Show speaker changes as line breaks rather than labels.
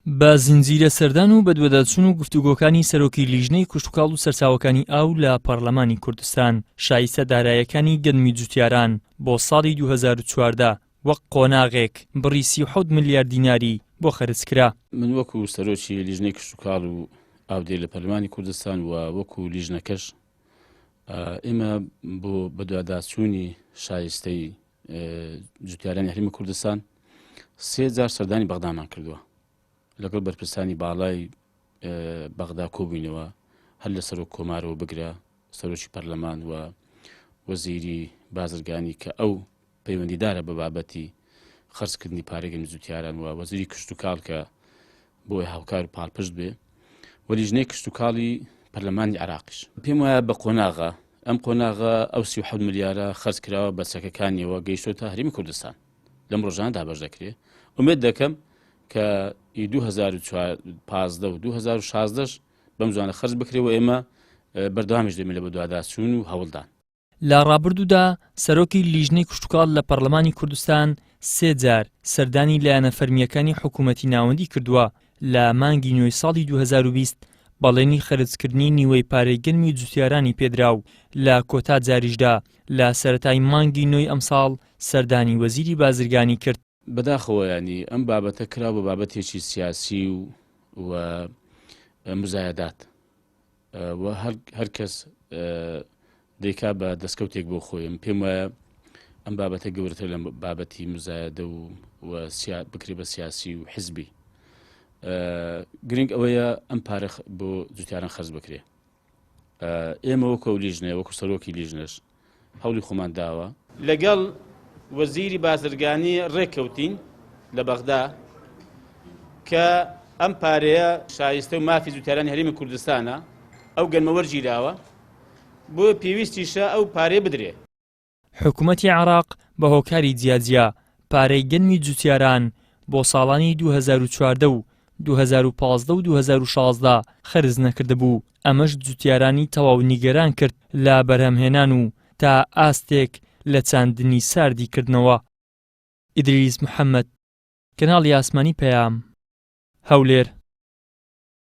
بە زنجیرە سەردان و بەدواداچوون و گفتوگۆکانی سەرۆکی لیژنەی کشتوکاڵ و سەرچاوەکانی ئاو لە پەرلەمانی کوردستان، شایستە دارایەکانی گەنمی جوتیاران بۆ ساڵی 2014 وەک قۆناغێک بڕی 37 ملیار دیناری بۆ خەرج کرا.
من وەکو سەرۆکی لیژنەی کشتوکاڵ و ئاودێری لە پەرلەمانی کوردستان و وەکو لیژنەکەش ئێمە بۆ بەدواداچوونی شایستەی جوتیارانی هەرێمی کوردستان سێ جار سەردانی بەغدامان کردووە لەگەڵ بەرپرسانی باڵای بەغدا کۆبووینەوە هەر لە سەرۆک کۆمارەوە بگرە سەرۆکی پەرلەمان و وەزیری بازرگانی کە ئەو پەیوەندیدارە بە بابەتی خەرجکردنی پارەی گەنم جوتیاران و وەزیری کشتوکاڵ کە بۆی هاوکار و پاڵپشت بێ و لیژنەی کشتوکاڵی پەرلەمانی عراقیش. پێم وایە بە قۆناغە ئەم قۆناغە ئەو 37 ملیارە خەرج کراوە بە چەکەکانیەوە گەیشتۆتە هەرێمی کوردستان لەم ڕۆژانە دابەش دەکرێ ئومێد دەکەم کە ئی 2015 و 2016 بەم زوانە خەرج بکرێ و ئێمە بەردەوامیش دەبین لە بەدواداچوون و هەوڵدان.
لە ڕابردوودا سەرۆکی لیژنەی کشتوکاڵ لە پەڕلەمانی کوردستان سێ جار سەردانی لایەنە فەرمییەکانی حکوومەتی ناوەندی کردووە، لە مانگی نۆی ساڵی 2020 بەڵێنی خەرجکردنی نیوەی پارەی گەنمی جوتیارانی پێدرا و لە کۆتا جاریشدا لە سەرەتای مانگی نۆی ئەمساڵ سەردانی وەزیری بازرگانی کرد.
بەداخەوە یانی ئەم بابەتە کرا بە بابەتێکی سیاسی و و مزایەدات و هەر کەس دەیکا بە دەستکەوتێک بۆ خۆیم پێم وایە ئەم بابەتە گەورەتر لە بابەتی مزایەدە و و بکرێ بە سیاسی و حزبی گرنگ ئەوەیە ئەم پارە بۆ جوتیاران خەرج بکرێ ئێمە وەکو ئەو لیژنەیە وەکو سەرۆکی لیژنەش هەوڵی خۆمان داوە. لەگەڵ وەزیری بازرگانی ڕێککەوتین لە بەغدا کە ئەم پارەیە شایستە و مافی جوتیارانی هەرێمی کوردستانە، ئەو گەنمە وەرگیراوە، بۆیە پێویستیشە ئەو پارەیە بدرێ.
حکومەتی عێراق بە هۆکاری جیاجیا پارەی گەنمی جوتیاران بۆ ساڵانی 2014 و 2015 و 2016 خەرج نەکردبوو، ئەمەش جوتیارانی تەواو نیگەران کرد لە بەرهەمهێنان و تا ئاستێک لە چاندنی ساردی کردنەوە. ئیدریس محەمەد، کەناڵی ئاسمانی پەیام، هەولێر.